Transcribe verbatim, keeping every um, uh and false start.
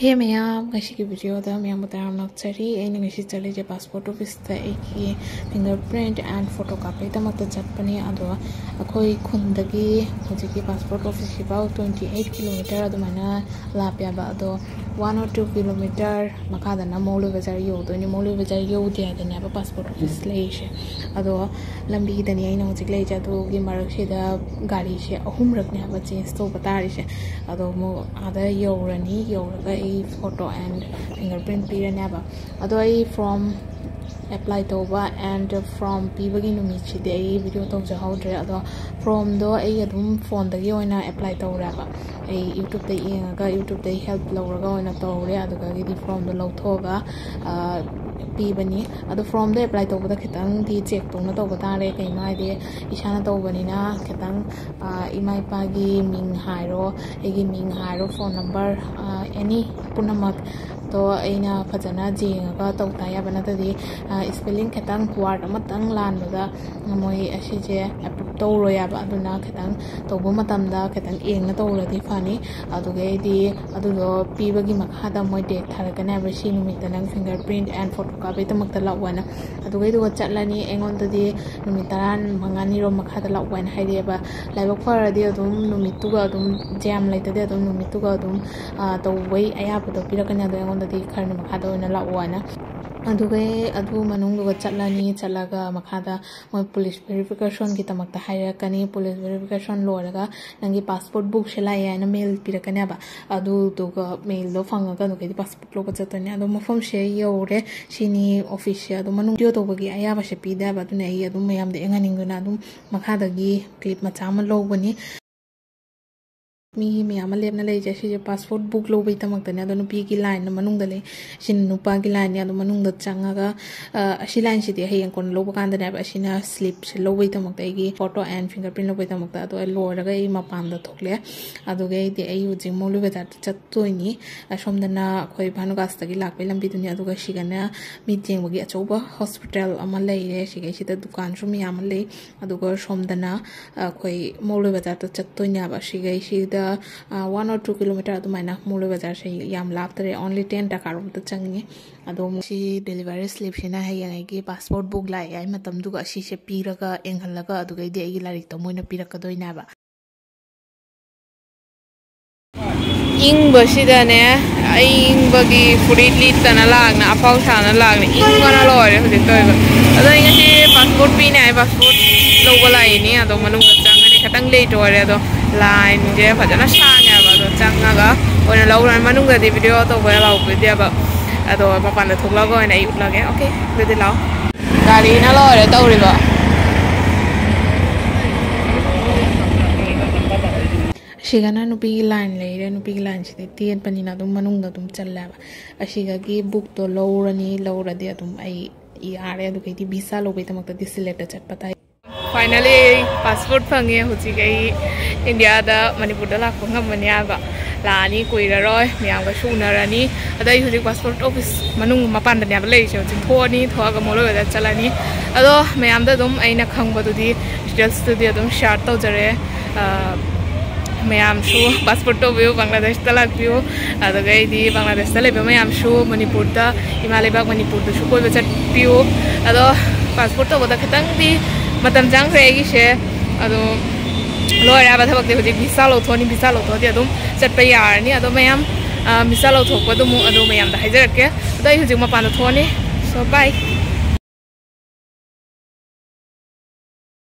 ꯍꯦ ꯃꯌꯥꯝ, ꯉꯁꯤꯒꯤ ꯚꯤꯗꯤꯑꯣꯗ ꯃꯌꯥꯝꯕꯨ ꯇꯔꯥꯝꯅ ꯑꯣꯛꯆꯔꯤ꯫ ꯑꯩꯅ ꯉꯁꯤ ꯆꯠꯂꯤꯁꯦ ꯄꯥꯁꯄꯣꯔꯠ ꯑꯣꯐꯤꯁꯇ ꯑꯩꯒꯤ ꯐꯤꯡꯒꯔ ꯄ꯭ꯔꯤꯟꯠ ꯑꯦꯟ ꯐꯣꯇꯣ ꯀꯥꯞꯄꯩꯗꯃꯛꯇ ꯆꯠꯄꯅꯤ꯫ ꯑꯗꯣ ꯑꯩꯈꯣꯏ ꯈꯨꯟꯗꯒꯤ ꯍꯧꯖꯤꯛꯀꯤ ꯄꯥꯁꯄꯣꯔꯠ ꯑꯣꯐꯤꯁꯁꯤꯐꯥꯎ twenty eight kilometer ꯑꯗꯨꯃꯥꯏꯅ ꯂꯥꯞꯄꯦꯕ꯫ ꯑꯗꯣ one or two kilometer ꯃꯈꯥꯗꯅ ꯃꯧꯂꯨ ꯕꯖꯥꯔ ꯌꯧꯗꯣꯏꯅꯤ꯫ ꯃꯧꯂꯨ ꯕꯖꯥꯔ ꯌꯧꯗꯦ ꯍꯥꯏꯗꯅꯦꯕ ꯄꯥꯁꯄꯣꯔꯠ ꯑꯣꯐꯤꯁ ꯂꯩꯔꯤꯁꯦ꯫ ꯑꯗꯣ ꯂꯝꯕꯤꯗꯅꯤ ꯑꯩꯅ ꯍꯧꯖꯤꯛ ꯂꯩꯔꯤꯁꯦ꯫ ꯑꯗꯨꯒꯤ ꯃꯔꯛꯁꯤꯗ ꯒꯥꯔꯤꯁꯦ ꯑꯍꯨꯝꯔꯛꯅꯦꯕ ꯆꯦꯟꯖ ꯇꯧꯕ ꯇꯥꯔꯤꯁꯦ꯫ ꯑꯗꯣ ꯑꯃꯨꯛ ꯑꯥꯗ ꯌꯧꯔꯅꯤ꯫ ꯌꯧꯔꯒ ꯑꯩ ꯐꯣꯇꯣ ꯑꯦꯟ ꯐꯤꯡꯒꯔ ꯄ꯭ꯔꯤꯟꯠ ꯄꯤꯔꯅꯦꯕ꯫ ꯑꯗꯣ ꯑꯩ ꯐꯣꯔꯝ ꯑꯦꯄ꯭ꯂꯥꯏ ꯇꯧꯕ ꯑꯦꯟ ꯐꯣꯔꯝ ꯄꯤꯕꯒꯤ ꯅꯨꯃꯤꯠꯁꯤꯗꯤ ꯑꯩ ꯚꯤꯗꯤꯑꯣ ꯇꯧꯖꯍꯧꯗ꯭ꯔꯦ꯫ ꯑꯗꯣ ꯐꯣꯔꯝꯗꯣ ꯑꯩ ꯑꯗꯨꯝ ꯐꯣꯟꯗꯒꯤ ꯑꯣꯏꯅ ꯑꯦꯄ꯭ꯂꯥꯏ ꯇꯧꯔꯦꯕ꯫ ꯑꯩ ꯌꯨꯇ꯭ꯌꯨꯕꯇ ꯌꯦꯡꯉꯒ, ꯌꯨꯇ꯭ꯌꯨꯕꯇꯒꯤ ꯍꯦꯜꯞ ꯂꯧꯔꯒ ꯑꯣꯏꯅ ꯇꯧꯔꯦ꯫ ꯑꯗꯨꯗꯒꯤꯗꯤ ꯐꯣꯔꯝꯗꯣ ꯂꯧꯊꯣꯛꯑꯒ, ꯑ, ꯄꯤꯕꯅꯤ꯫ ꯑꯗꯣ ꯐꯣꯔꯝꯗꯣ ꯑꯦꯄ꯭ꯂꯥꯏ ꯇꯧꯕꯗ ꯈꯤꯇꯪꯗꯤ ꯆꯦꯛ ꯇꯧꯅ ꯇꯧꯕ ꯇꯥꯔꯦ꯫ ꯀꯩꯅꯣ ꯍꯥꯏꯗꯤ, ꯏꯁꯥꯅ ꯇꯧꯕꯅꯤꯅ ꯈꯤꯇꯪ, ꯑ, ꯏꯃꯥ ꯏꯄꯥꯒꯤ ꯃꯤꯡ ꯍꯥꯏꯔꯣ, ꯑꯩꯒꯤ ꯃꯤꯡ ꯍꯥꯏꯔꯣ, ꯐꯣꯟ ꯅꯝꯕꯔ, ꯑ, ꯑꯦꯅꯤ ꯄꯨꯝꯅꯃꯛꯇꯣ ꯑꯩꯅ ꯐꯖꯅ ꯌꯦꯡꯉꯒ ꯇꯧ ꯇꯥ ꯌꯥꯕ꯫ ꯅꯠꯇ꯭ꯔꯗꯤ, ꯑ, ꯏꯁꯄꯦꯂꯤꯡ ꯈꯤꯇꯪ, ꯋꯥꯔꯗ ꯑꯃꯇꯪ ꯂꯥꯟꯕꯗ ꯃꯣꯏ ꯑꯁꯤꯁꯦ ꯑꯦꯄ꯭ꯔꯨꯞ ꯇꯧꯔꯣꯏ ꯍꯥꯏꯕ꯫ ꯑꯗꯨꯅ ꯈꯤꯇꯪ ꯇꯧꯕ ꯃꯇꯝꯗ ꯈꯤꯇꯪ ꯌꯦꯡꯅ ꯇꯧꯔꯗꯤ ꯐꯅꯤ꯫ ꯑꯗꯨꯒꯩꯗꯤ ꯑꯗꯨꯗꯣ ꯄꯤꯕꯒꯤ ꯃꯈꯥꯗ ꯃꯣꯏ ꯗꯦꯠ ꯊꯥꯔꯛꯀꯅꯤ ꯍꯥꯏꯕ, "ꯁꯤ ꯅꯨꯃꯤꯠꯇ ꯅꯪ ꯐꯤꯡꯒꯔ ꯄ꯭ꯔꯤꯟꯠ ꯑꯦꯟ ꯐꯣꯇꯣ ꯀꯥꯞꯄꯩꯗꯃꯛꯇ ꯂꯥꯛꯑꯣ" ꯍꯥꯏꯅ꯫ ꯑꯗꯨꯒꯩꯗꯨꯒ ꯆꯠꯂꯅꯤ꯫ ꯑꯩꯉꯣꯟꯗꯗꯤ ꯅꯨꯃꯤꯠ ꯇꯔꯥꯃꯉꯥꯅꯤꯔꯣꯝ ꯃꯈꯥꯗ ꯂꯥꯛꯑꯣ ꯍꯥꯏꯅ ꯍꯥꯏꯔꯛꯑꯦꯕ꯫ ꯂꯥꯏꯕꯛ ꯐꯔꯗꯤ ꯑꯗꯨꯝ ꯅꯨꯃꯤꯠꯇꯨꯒ ꯑꯗꯨꯝ, ꯖꯦꯝ ꯂꯩꯇꯗꯤ ꯑꯗꯨꯝ ꯅꯨꯃꯤꯠꯇꯨꯒ ꯑꯗꯨꯝ, ꯑ, ꯇꯧꯕꯩ ꯑꯌꯥꯕꯗꯣ ꯄꯤꯔꯛꯀꯅꯤ꯫ ꯑꯗꯣ ꯑꯩꯉꯣꯟꯗꯗꯤ ꯈꯔꯅꯤ ꯃꯈꯥꯗ ꯑꯣꯏꯅ ꯂꯥꯛꯑꯣ ꯍꯥꯏꯅ꯫ ꯑꯗꯨꯒ ꯑꯗꯨ ꯃꯅꯨꯡꯗꯨꯒ ꯆꯠꯂꯅꯤ꯫ ꯆꯠꯂꯒ ꯃꯈꯥꯗ ꯃꯣꯏ ꯄꯨꯂꯤꯁ ꯚꯦꯔꯤꯐꯤꯀꯦꯁꯟꯒꯤꯗꯃꯛꯇ ꯍꯥꯏꯔꯛꯀꯅꯤ꯫ ꯄꯨꯂꯤꯁ ꯚꯦꯔꯤꯐꯤꯀꯦꯁꯟ ꯂꯣꯏꯔꯒ ꯅꯪꯒꯤ ꯄꯥꯁꯄꯣꯔꯠ ꯕꯨꯛꯁꯦ ꯂꯥꯛꯑꯦ ꯍꯥꯏꯅ ꯃꯦꯜ ꯄꯤꯔꯛꯀꯅꯦꯕ꯫ ꯑꯗꯨꯗꯨꯒ ꯃꯦꯜꯗꯣ ꯐꯪꯉꯒ ꯑꯗꯨꯒꯩꯗꯤ ꯄꯥꯁꯄꯣꯔꯠ ꯂꯧꯕ ꯆꯠꯇꯣꯏꯅꯦ꯫ ꯑꯗꯣ ꯃꯐꯝꯁꯦ ꯌꯧꯔꯦ꯫ ꯁꯤꯅꯤ ꯑꯣꯐꯤꯁꯁꯦ꯫ ꯑꯗꯣ ꯃꯅꯨꯡ ꯚꯤꯗꯤꯑꯣ ꯇꯧꯕꯒꯤ ꯑꯌꯥꯕꯁꯦ ꯄꯤꯗꯦꯕ꯫ ꯑꯗꯨꯅ ꯑꯩ ꯑꯗꯨꯝ ꯃꯌꯥꯝꯗ ꯌꯦꯡꯍꯟꯅꯤꯡꯗꯨꯅ ꯑꯗꯨꯝ ꯃꯈꯥꯗꯒꯤ ꯀ꯭ꯂꯤꯞ ꯃꯆꯥ ꯑꯃ ꯂꯧꯕꯅꯤ꯫ ꯃꯤ ꯃꯌꯥꯝ ꯑꯃ ꯂꯦꯞꯅ ꯂꯩꯔꯤꯁꯦ ꯁꯤꯁꯦ ꯄꯥꯁꯄꯣꯔꯠ ꯕꯨꯛ ꯂꯧꯕꯒꯤꯗꯃꯛꯇꯅꯦ꯫ ꯑꯗꯣ ꯅꯨꯄꯤꯒꯤ ꯂꯥꯏꯟꯅ ꯃꯅꯨꯡꯗ ꯂꯩ, ꯁꯤꯅ ꯅꯨꯄꯥꯒꯤ ꯂꯥꯏꯟꯅꯦ꯫ ꯑꯗꯣ ꯃꯅꯨꯡꯗ ꯆꯪꯉꯒ, ꯑ, ꯑꯁꯤ ꯂꯥꯏꯟꯁꯤꯗꯤ ꯍꯌꯦꯡ ꯀꯣꯟꯅ ꯂꯧꯕ ꯀꯥꯟꯗꯅꯦꯕ꯫ ꯑꯁꯤꯅ ꯁ꯭ꯂꯤꯞꯁꯦ ꯂꯧꯕꯒꯤꯗꯃꯛꯇ, ꯑꯩꯒꯤ ꯐꯣꯇꯣ ꯑꯦꯟ ꯐꯤꯡꯒꯔ ꯄ꯭ꯔꯤꯟꯠ ꯂꯧꯕꯒꯤꯗꯃꯛꯇ꯫ ꯑꯗꯣ ꯑꯩ ꯂꯣꯏꯔꯒ ꯑꯩ ꯃꯄꯥꯟꯗ ꯊꯣꯛꯂꯛꯑꯦ꯫ ꯑꯗꯨꯒ ꯑꯩꯗꯤ ꯑꯩ ꯍꯧꯖꯤꯛ ꯃꯧꯂꯨ ꯕꯖꯥꯔꯗ ꯆꯠꯇꯣꯏꯅꯤ꯫ ꯑꯁꯣꯝꯗꯅ ꯑꯩꯈꯣꯏ ꯚꯥꯅꯨꯒꯥꯁꯇꯒꯤ ꯂꯥꯛꯄꯒꯤ ꯂꯝꯕꯤꯗꯨꯅꯤ꯫ ꯑꯗꯨꯒ ꯁꯤꯒꯅ ꯃꯤꯠ ꯌꯦꯡꯕꯒꯤ ꯑꯆꯧꯕ ꯍꯣꯁꯄꯤꯇꯥꯜ ꯑꯃ ꯂꯩꯔꯦ꯫ ꯁꯤꯒꯩꯁꯤꯗ ꯗꯨꯀꯥꯟꯁꯨ ꯃꯌꯥꯝ ꯑꯃ ꯂꯩ꯫ ꯑꯗꯨꯒ ꯁꯣꯝꯗꯅ ꯑꯩꯈꯣꯏ ꯃꯧꯂꯨ ꯕꯖꯥꯔꯗ ꯆꯠꯇꯣꯏꯅꯦꯕ꯫ ꯁꯤꯒꯩꯁꯤꯗ One or two kilometer ꯑꯗꯨꯃꯥꯏꯅ꯫ ꯃꯣꯂꯣꯏ ꯕꯖꯥꯔꯁꯦ ꯌꯥꯝ ꯂꯥꯞꯇ꯭ꯔꯦ, only ten ꯇꯀꯥꯔꯣꯝꯇ ꯆꯪꯉꯦ꯫ ꯑꯗꯣ ꯁꯤ delivery slipꯁꯤꯅ ꯍꯌꯦꯡ ꯑꯩꯒꯤ passport book ꯂꯥꯛꯑꯦ ꯍꯥꯏ ꯃꯇꯝꯗꯨꯒ ꯑꯁꯤꯁꯦ ꯄꯤꯔꯒ ꯌꯦꯡꯍꯜꯂꯒ ꯑꯗꯨꯒꯩꯗꯤ ꯑꯩꯒꯤ ꯂꯥꯏꯔꯤꯛꯇꯣ ꯃꯣꯏꯅ ꯄꯤꯔꯛꯀꯗꯣꯏꯅꯦꯕ꯫ ꯏꯪꯕꯁꯤꯗꯅꯦ, ꯑꯏꯪꯕꯒꯤ ꯐꯨꯔꯤꯠ ꯂꯤꯠꯇꯅ ꯂꯥꯛꯅ, ꯑꯐꯥꯎ ꯁꯥꯅ ꯂꯥꯛꯅ, ꯏꯪꯕꯅ ꯂꯣꯏꯔꯦ ꯍꯧꯖꯤꯛ ꯇꯧꯔꯤꯕ꯫ ꯑꯗꯣ ꯑꯩ ꯉꯁꯤ passport ꯄꯤꯅꯦ ꯍꯥꯏ, passport ꯂꯧꯕ ꯂꯥꯛꯏꯅꯤ꯫ ꯑꯗꯣ ꯃꯅꯨꯡꯗ ꯆꯪꯉꯅꯤ, ꯈꯤꯇꯪ late ꯑꯣꯏꯔꯦ꯫ ꯑꯗꯣ lineꯁꯦ ꯐꯖꯅ ꯁꯥꯡꯉꯦꯕ꯫ ꯑꯗꯣ ꯆꯪꯉꯒ ꯑꯣꯏꯅ ꯂꯧꯔꯅꯤ꯫ ꯃꯅꯨꯡꯗꯗꯤ video ꯇꯧꯕ allow ꯑꯣꯏꯗꯦꯕ꯫ ꯑꯗꯣ ꯃꯄꯥꯟꯗ ꯊꯣꯛꯂꯛꯑꯒ ꯑꯣꯏꯅ ꯑꯩ ꯎꯠꯂꯒꯦ꯫ Okay, ꯑꯗꯨꯗꯤ ꯂꯥꯛꯑꯣ꯫ ꯒꯥꯔꯤꯅ ꯂꯣꯏꯔꯦ ꯇꯧꯔꯤꯕ꯫ ꯑꯁꯤꯒꯅ ꯅꯨꯄꯤꯒꯤ line ꯂꯩꯔꯦ꯫ ꯅꯨꯄꯤꯒꯤ lineꯁꯤꯗꯤ ꯇꯦꯟꯕꯅꯤꯅ ꯑꯗꯨꯝ ꯃꯅꯨꯡꯗ ꯑꯗꯨꯝ ꯆꯜꯂꯦꯕ꯫ ꯑꯁꯤꯗꯒꯤ bookꯇꯣ ꯂꯧꯔꯅꯤ, ꯂꯧꯔꯗꯤ ꯑꯗꯨꯝ ꯑꯩ ꯌꯥꯔꯦ꯫ ꯑꯗꯨꯒꯩꯗꯤ visa ꯂꯧꯕꯩꯗꯃꯛꯇꯗꯤ ꯁꯤꯂꯦꯠꯇ ꯆꯠꯄ ꯇꯥꯏ꯫ Finally ꯑꯩ passport ꯐꯪꯉꯦ꯫ ꯍꯧꯖꯤꯛ ꯑꯩ ꯏꯟꯗꯤꯌꯥꯗ, ꯃꯅꯤꯄꯨꯔꯗ ꯂꯥꯛꯄ ꯉꯝꯃꯅꯤ ꯍꯥꯏꯕ꯫ ꯂꯥꯛꯑꯅꯤ, ꯀꯨꯏꯔꯔꯣꯏ, ꯃꯌꯥꯝꯒꯁꯨ ꯎꯅꯔꯅꯤ꯫ ꯑꯗꯣ ꯑꯩ ꯍꯧꯖꯤꯛ passport office ꯃꯅꯨꯡ ꯃꯄꯥꯟꯗꯅꯦꯕ ꯂꯩꯔꯤꯁꯦ꯫ ꯍꯧꯖꯤꯛ ꯊꯣꯛꯑꯅꯤ, ꯊꯣꯛꯑꯒ ꯃꯣꯂꯣꯏꯗ ꯆꯠꯂꯅꯤ꯫ ꯑꯗꯣ ꯃꯌꯥꯝꯗ ꯑꯗꯨꯝ ꯑꯩꯅ ꯈꯪꯕꯗꯨꯗꯤ, detailsꯇꯨꯗꯤ ꯑꯗꯨꯝ share ꯇꯧꯖꯔꯦ꯫ ꯑ, ꯃꯌꯥꯝꯁꯨ passport ꯇꯧꯕꯤꯌꯨ, ꯕꯪꯒ꯭ꯂꯥꯗꯦꯁꯇ ꯂꯥꯛꯄꯤꯌꯨ꯫ ꯑꯗꯨꯒ ꯑꯩꯗꯤ ꯕꯪꯒ꯭ꯂꯥꯗꯦꯁꯇ ꯂꯩꯕ ꯃꯌꯥꯝꯁꯨ, ꯃꯅꯤꯄꯨꯔꯗ, ꯏꯃꯥ ꯂꯩꯕꯥꯛ ꯃꯅꯤꯄꯨꯔꯗꯁꯨ ꯀꯣꯏꯕ ꯆꯠꯄꯤꯌꯨ꯫ ꯑꯗꯣ passport ꯇꯧꯕꯗ ꯈꯤꯇꯪꯗꯤ ꯃꯇꯝ ꯆꯪꯈ꯭ꯔꯦ ꯑꯩꯒꯤꯁꯦ꯫ ꯑꯗꯣ ꯂꯣꯏꯔꯦ ꯍꯥꯏꯕ ꯊꯕꯛꯇꯤ꯫ ꯍꯧꯖꯤꯛ visa ꯂꯧꯊꯣꯛꯑꯅꯤ, visa ꯂꯧꯊꯣꯛꯑꯗꯤ ꯑꯗꯨꯝ ꯆꯠꯄ ꯌꯥꯔꯅꯤ꯫ ꯑꯗꯣ ꯃꯌꯥꯝ, ꯑ, visa ꯂꯧꯊꯣꯛꯄꯗꯨ ꯑꯃꯨꯛ ꯑꯗꯨ ꯃꯌꯥꯝꯗ ꯍꯥꯏꯖꯔꯛꯀꯦ꯫ ꯑꯗꯣ ꯑꯩ ꯍꯧꯖꯤꯛ ꯃꯄꯥꯟꯗ ꯊꯣꯛꯑꯅꯤ꯫ So, bye꯫